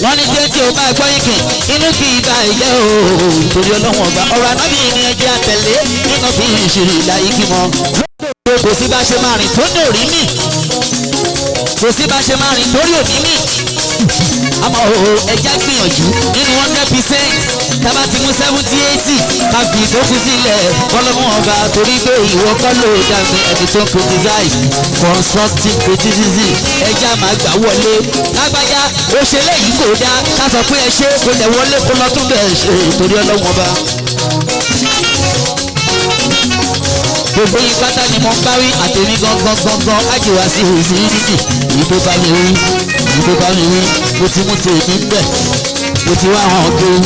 Wọ́n ní jẹ́ tí o bá gbọ́ yín kì, inú kì í bá ìjẹ́ o. Torí ọlọ́wọ́n ọba, ọ̀rọ̀ ànábì ni ẹjẹ́ àtẹ̀lé nínú fi ìṣirí ìlà yìí kí mọ́. Kò sí bá ṣe máa rìn tó ní òrí mì. Kò sí bá ṣe máa rìn torí òní mì. Àmọ́ o ẹja gbìyànjú nínú 100% tábà ti mú 70-80 ká fi ìdókù sílẹ̀ fọlọ́mù ọba torí pé ìwọ kọ́ ló dàbí ẹni tó ń criticize constructive criticism ẹja máa gbà wọlé lágbájá ó ṣe léyìí kò dáa ká sọ pé ẹ ṣe kò lẹ̀ wọlé kó lọ tún bẹ̀ ṣe torí ọlọ́wọ́n ọba. Gbogbo yín pátá ni mo ń bá wí àtẹ̀mí gangan gangan ájìwá sí òsì nídìí èyí tó bá mi wí èyí tó bá mi wí mo ti mú tèmi ń bẹ̀ mo ti wá hàn kéwú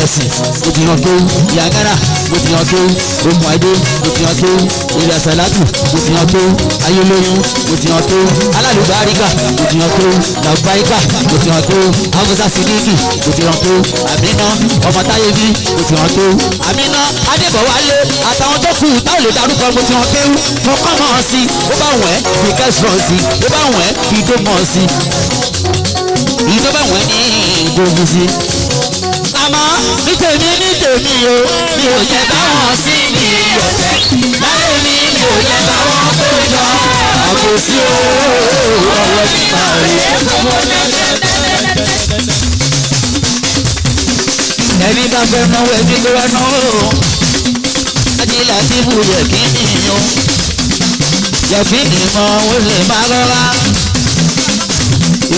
ẹ̀sìn mo ti hàn kéwú yàgàrà mo ti hàn kéwú okùn adé mo ti hàn kéwú ìrìn àsàlátù mo ti hàn kéwú ayélóyún mo ti hàn kéwú alálùbáríkà mo ti hàn kéwú làbáríkà mo ti hàn kéwú hafusa sidiki mo ti hàn kéwú àmínà ọmọ táyébí mo ti hàn kéwú àmínà adébọ̀wálé àtàwọn tó kù táwọn lè darúkọ mo ti hàn kéwú mo kọ́ mọ́ ọ sí ó bá wọ̀n ẹ́ fi kẹ́sìrọ̀ sí ó bá wọ̀n ẹ́ fi dó mọ́ ọ sí èyí tó bá wọ̀n ẹ́ ní ìdógún sí. Àmọ́ ní tèmi ní tèmi o, mi ò jẹ́ báwọn sí mi ọ̀sẹ̀. Láyé mi mi ò jẹ́ báwọn tó jọ. Àbòsí o, ọ̀rọ̀ mi máa rí. Ẹni bá fẹ́ náwó ẹni tó wá náwó. Ajílẹ̀ àti ibùyẹ̀ kí nìyó. Yẹ̀fí nìmọ̀ ó lè má rọra.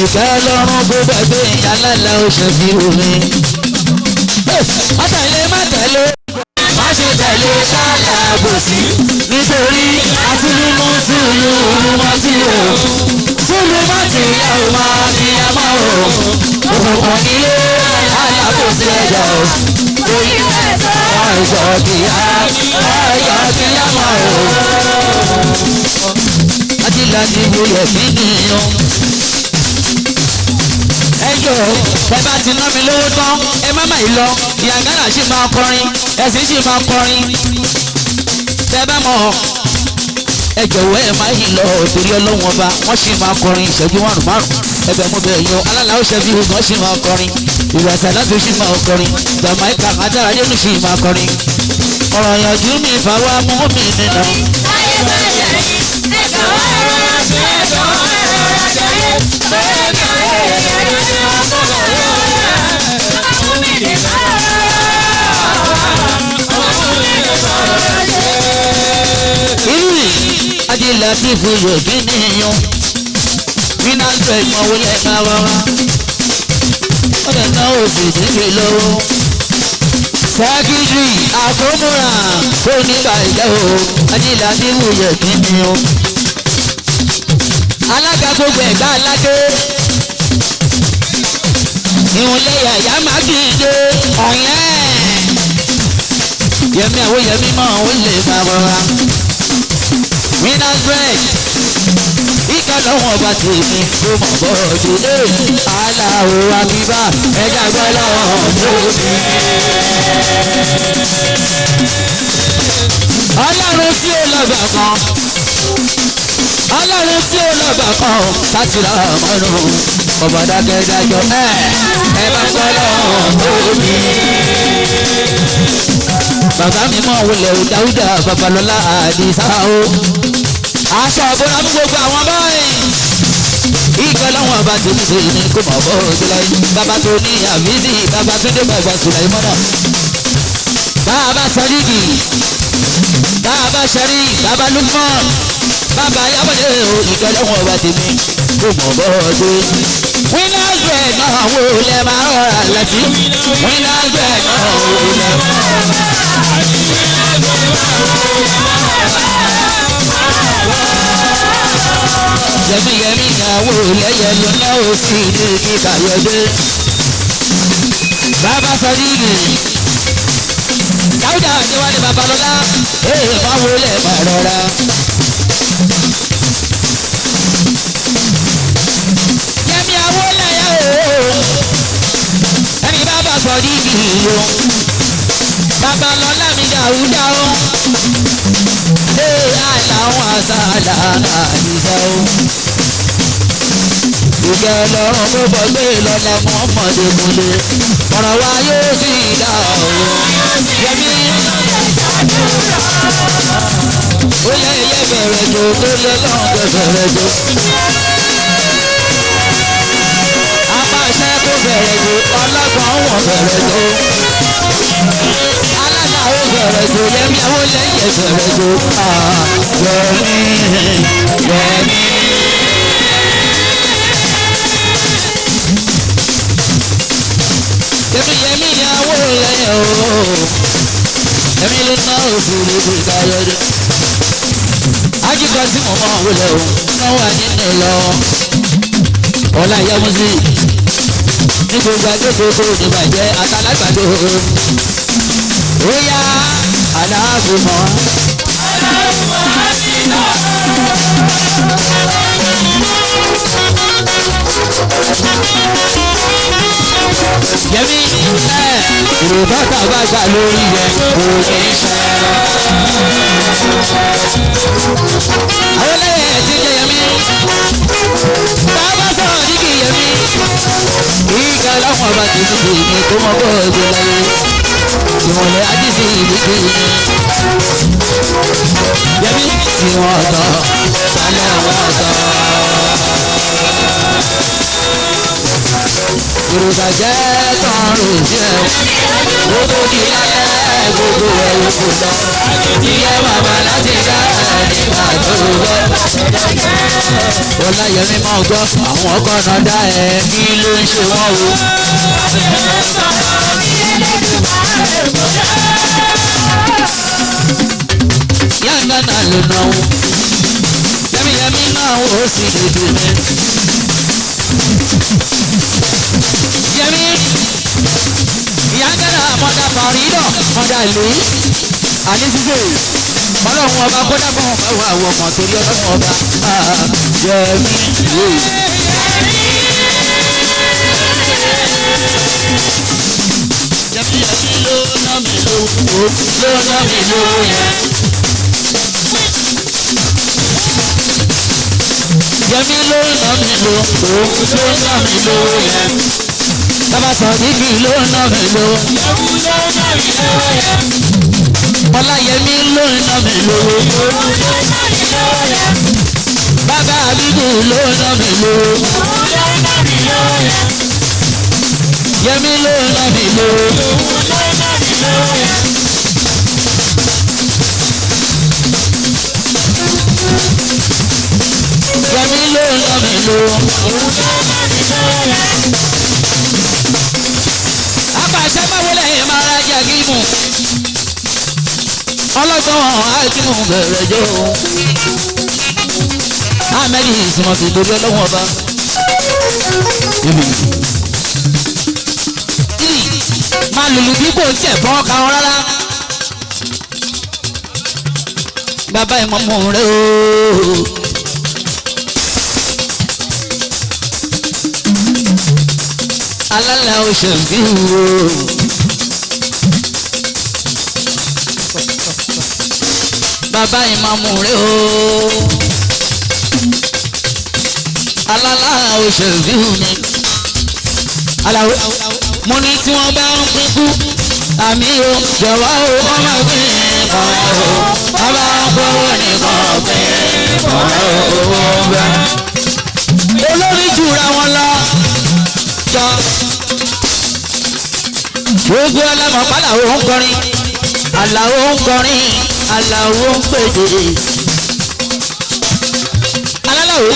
Ìfẹ́ lọ́rùn bó bá gbé ìyálàlá ó ṣe fi omi. Má tẹ̀lé má tẹ̀lé má ṣe tẹ̀lé kálá bòsí. Nítorí àtúnú sùúrù mọ́tì o. Sùúrù mọ́tì yà ó máa fi àmọ́ o. Òkùnkùn nílé alábòsí ẹ̀dá o. Ọ̀ṣọ́ kìá ọ̀yọ́ kìá mọ́ o. Ajílá ti wuyẹ̀ kí nìyẹn. Ẹjọ́ ẹ bá ti ná mi lówó tán ẹ má má yìí lọ ìyàgánà sì máa kọrin ẹ̀sìn sì máa kọrin tẹ bá mọ̀ ẹ jọ̀wọ́ ẹ má yìí lọ torí ọlọ́wọ́n ọba wọ́n sì máa kọrin ìṣẹ́jú márùn márùn ẹbẹ̀ mo bẹ̀ yan alálàá ó ṣe fi hùgàn sì máa kọrin ìwàsà láti sì máa kọrin Jamaica adára yẹnu sì máa kọrin ọ̀rọ̀ yànjú mi fàwa mú mi nínú. Ayé bá yẹ ẹ̀ka ọ̀rọ̀ ṣe ẹ̀ka ọ̀rọ̀ ṣe bẹ́ẹ̀ ni ayé yẹn ní ọkọ̀ ọmọ mi ní Irú Ajílẹ̀ ti fún yòókì níyàn. Winners bread mọ wọlé máa wá wá. Ó lè ná òsì níbi lówó. Sẹ́kítírì àkómúra tó nígbà ìjẹ́ o. Ajílẹ̀ ti fún yòókì níyàn. Alága gbogbo ẹ̀gbá alágé. Ìhùnlẹ̀ yàyà máa kì í dé ọ̀yẹ́. Yẹmi àwọn yẹmi mọ̀ ó lè máa rọra. Winners bread. Ìkà lọ́wọ́ ọba tèmi kó mọ̀ bọ́ọ̀dù. Aláwo akíbá ẹja gbọ́ lọ́wọ́ lóde. Ọlọ́run tí ó lọ́gbà kan. Ọlọ́run tí ó lọ́gbà kan. Sátìrà mọ́nù ọba dákẹ́dájọ́ ẹ ẹ bá gbọ́ lọ́wọ́ lóde. Bàbá mi mọ̀ wọlé o Dáúdà Babalọ́lá Àdìsá o. Aṣọ àbúrò fún gbogbo àwọn báyìí. Ìgbà láwọn bá ti ṣe ní kó mọ̀ bọ́ òjò láyé. Bàbá tó ní àbísí, bàbá tó dé bàbá Sùlàìmọ́nà. Bàbá Sàdídì, bàbá Sẹ́rí, bàbá Lukman, bàbá Yábọ̀dé o. Ìgbà láwọn bá ti ní kó mọ̀ bọ́ òjò. Winners bread náà wò lẹ́ máa rọra láti. Winners bread náà wò lẹ́ máa rọra. Yẹmíyẹmí ìyàwó lẹ́yẹ ló ná ó sì ní kíkàyọ̀dé. Bàbá Sọ́díìnì. Dáúdà Adéwálé Babalọ́lá. Ee máa wọlé máa rọra. Yẹmí Awólẹ́yẹ o. Ẹni bàbá Sọ́díìnì o. Babalọ́lá mi Dáúdà o. Ee àlàó àṣàlà àdìsá o. Ìkẹ́ ọlọ́run kó bọ́ gbé lọ́la mọ́mọ́dé múlẹ̀. Ọ̀rọ̀ wa yóò sì dá o. Yẹmí. Ó yẹ iye bẹ̀rẹ̀ jò tó lé lọ́run tó bẹ̀rẹ̀ jò. Apàṣẹ kó bẹ̀rẹ̀ jò ọlọ́gbọ̀n wọ̀n bẹ̀rẹ̀ jò. Alága ó bẹ̀rẹ̀ jò Yẹmí àwọn lẹ́yìn bẹ̀rẹ̀ jò. Yẹmí Yẹmí. Yẹmí Yẹmí ni àwọn lẹ́yìn o. Yẹmí ló ná òfin lójú ìdáyọ̀dẹ. Ajíkọ tí mo mọ̀ wọlé o, náà wà nínú lọ. Ọlá Yẹmúsí ní gbogbo agbègbè kò ní bàjẹ́ àtàlágbàdo. Ó yá aláàbò mọ́. Yẹmí ẹ Yorùbá tàbá gbà lórí yẹn kò ní í ṣe. Àwọn lẹ́yìn ẹ̀ ti jẹ Yẹmí. Bàbá sọ̀rọ̀ ní kì í Yẹmí. Ìgbà láwọn ọba ti fi mi tó mọ bọ́ọ̀dù láyé. Ìmọ̀lẹ̀ ajísí ìlú kì í. Yẹmí tí wọ́n tọ̀, sálẹ̀ wọ́n tọ̀. Yorùbá jẹ́ tọrùn jẹ́ gbogbo di lálẹ́ gbogbo ẹ̀rù kò lọ. Ìyẹ́ bàbá láti dá nígbà tó bẹ́. Ọláyẹmí máa gbọ́ àwọn ọkọ̀ náà dá ẹ kí ló ń ṣe wọ́n o. Yàǹgá náà ló náwó. Yẹ́míyẹ́mí náà ó sì dèdè mi. Yẹmí ìyángánà mọ́dà fàrídọ̀ mọ́dà ìlú àní sísè ọlọ́run ọba kódà fún ọba wà wọ ọmọ torí ọlọ́run ọba Yẹmí Yẹmí Yẹmí ló ná mi lówó ló ná mi lówó yẹn. Yẹmí ló ná mi lówó ló ná mi lówó yẹn. Bàbá Sọ̀díkì ló ná mi lówó. Ọláyẹmí ló ná mi lówó. Bàbá Àbíkú ló ná mi lówó. Yẹmí ló ná mi lówó. Yẹmí ló ná mi lówó. Apàṣẹ báwo lẹ́yìn máa ra jàgímù. Ọlọ́gbọ́n àìkímù bẹ̀rẹ̀ jọ. Ahmed ìsìnmọ̀sí lórí ọlọ́wọ́n ọba. Máa lùlù bí kò tiẹ̀ fọ́ ka wọn rárá. Bàbá ìmọ̀mọ́ rẹ̀ ooo. Alálẹ̀ oṣù bí wo. Bàbá ìmàmù rẹ̀ o. Alálà oṣù bí mi. Aláwo mo ní tí wọ́n bá ń pín kú. Àmì o jọ̀wọ́ o wọ́n máa pín kọ́ o. Bàbá ń gbowó nìkan pín kọ́ o bẹ́ẹ̀. Olórí jura wọn lọ jọ. Gbogbo ọlọ́mọ pàlàó ń kọrin, àlàó ń kọrin, àlàó ń pèdè. Alálàó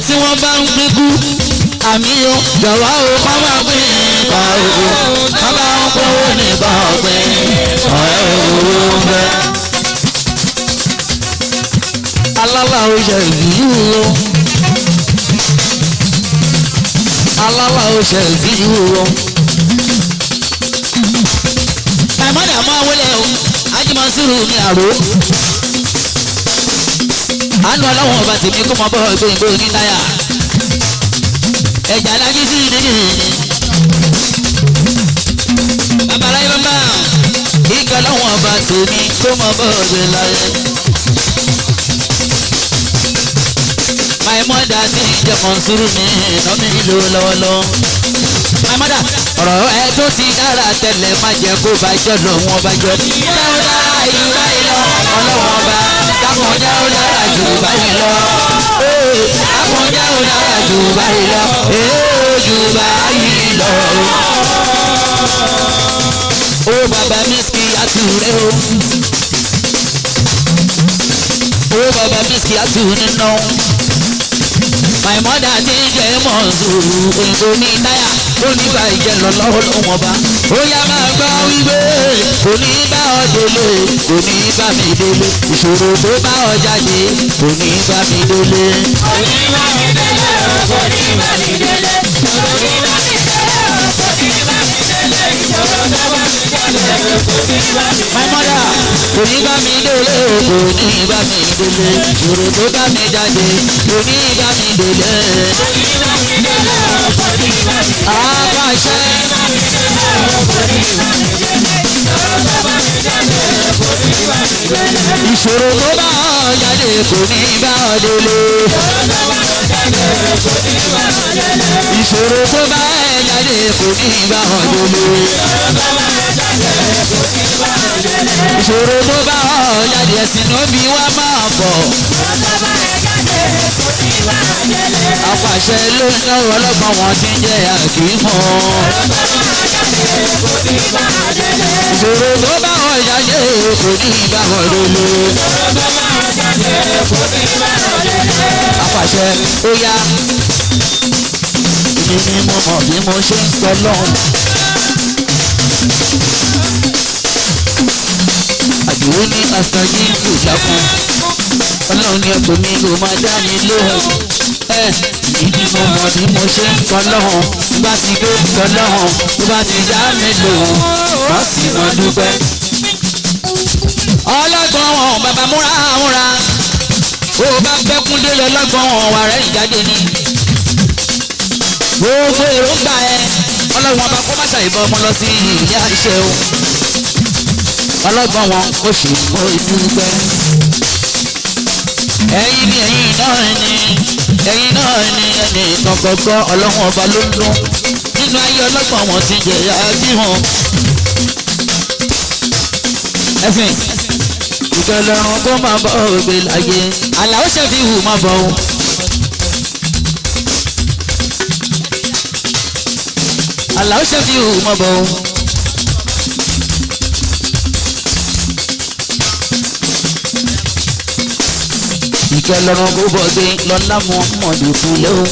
tí wọ́n bá ń pín kú, àmì o, jọ̀wọ́ o, kọ́ máa pín kọ́ o, kọ́ máa ń kówó nìkan pín kọ́ o bẹ́. Alálàó ṣe ìlú o. Alálàó ṣe ìlú o. My mother máa wọlé o, Ajímọ̀súrù mi àrò. Àánú ọlọ́wọ́n ọba tèmi kó mọ bọ́ gbòǹgbò ní táyà. Ẹ̀jà alájí sí ìdíjì. Bàbá aláyé bàbá, ìgbà ọlọ́wọ́n ọba tèmi kó mọ bọ́ gbé láyé. My My mother ti jẹ́ Mọ̀nsúrù mi iná mi lò lọ́wọ́lọ́wọ́. My mother ọ̀rọ̀ ẹ tó ti dára tẹ́lẹ̀ má jẹ́ kó bá jọ lọ́wọ́ bá jọ. Jẹ́ ó dára ìlú báyìí lọ ọlọ́wọ́n bá dákun jẹ́ ó dára jù báyìí lọ. Dákun jẹ́ ó dára jù báyìí lọ. Jù báyìí lọ. Ó bàbá mísìkì àtúrẹ́ o. Ó bàbá mísìkì àtúrẹ́ nínú. My mother ti jẹ́ Mọ̀nsúrù òyìnbó ní táyà ó ní bá ìjẹ́ lọ lọ́wọ́ lọ́wọ́ bá. Ó yá máa gbọ́ wípé kò ní bá ọ délé kò ní bá mi délé ìṣòro tó bá ọ jáde kò ní bá mi délé. Kò ní bá mi délé, kò ní bá mi délé, kò ní bá mi délé, kò ní bá mi délé, ìṣòro tó bá mi jáde, kò ní bá mi délé. My mother kò ní bá mi délé kò ní bá mi délé ìṣòro tó bá mi jáde kò ní bá mi délé. Kò ní bá mi délé, kò ní bá mi délé. Àpàṣẹ. Ìṣòro tó bá ọ jáde kò ní bá ọ délé. Ìṣòro tó bá ẹ jáde kò ní bá ọ délé. Ìṣòro tó bá ọ jáde ẹ̀sìn ló bí wá máa bọ̀. Àpàṣẹ ló ń náwó ọlọ́gbọ́n wọn ti ń jẹ́ àkímọ́. Ìṣòro tó bá ọ jáde kò ní bá ọ délé. Àpàṣẹ ó yá. Èmi ni mo mọ̀ bí mo ṣe ń sọ lọ́hùn. Àdìwó ní Astajibu lákun. Ọlọ́run ní ẹ̀kọ́ mi kò máa dá mi lóhùn. Ìdí mo mọ̀ bí mo ṣe ń sọ lọ́hùn. Tó bá ti gbé sọ lọ́hùn, tó bá ti dá mi lóhùn, má sì mọ dúpẹ́. Ọlọ́gbọ́n wọn bàbá múra múra. Ó bá bẹ́kún délé ọlọ́gbọ́n wọn wà rẹ̀ ìjáde ni. Gbogbo èròǹgbà ẹ ọlọ́run ọba kó má ṣàìbọn ọmọ lọ sí ilé àṣẹ o. Ọlọ́gbọ́n wọn ó ṣe mọ́ ìdúpẹ́. Ẹ̀yin ni ẹ̀yin náà ni ẹ̀yin náà ni ẹnì kankankan ọlọ́run ọba ló ń dún. Nínú ayé ọlọ́gbọ́n wọn ti jẹ̀yà bí wọn. Ẹ̀sìn ìkẹlẹ́run kó máa bọ̀ ògbé láyé. Àlàó ṣe fi hù máa bọ̀ o. Àlàó ṣe fi hù máa bọ̀ o. Ìkẹlẹ́run kó bọ̀ gbé lọ́lá mọ́ mọ́dé fúnlẹ̀ o.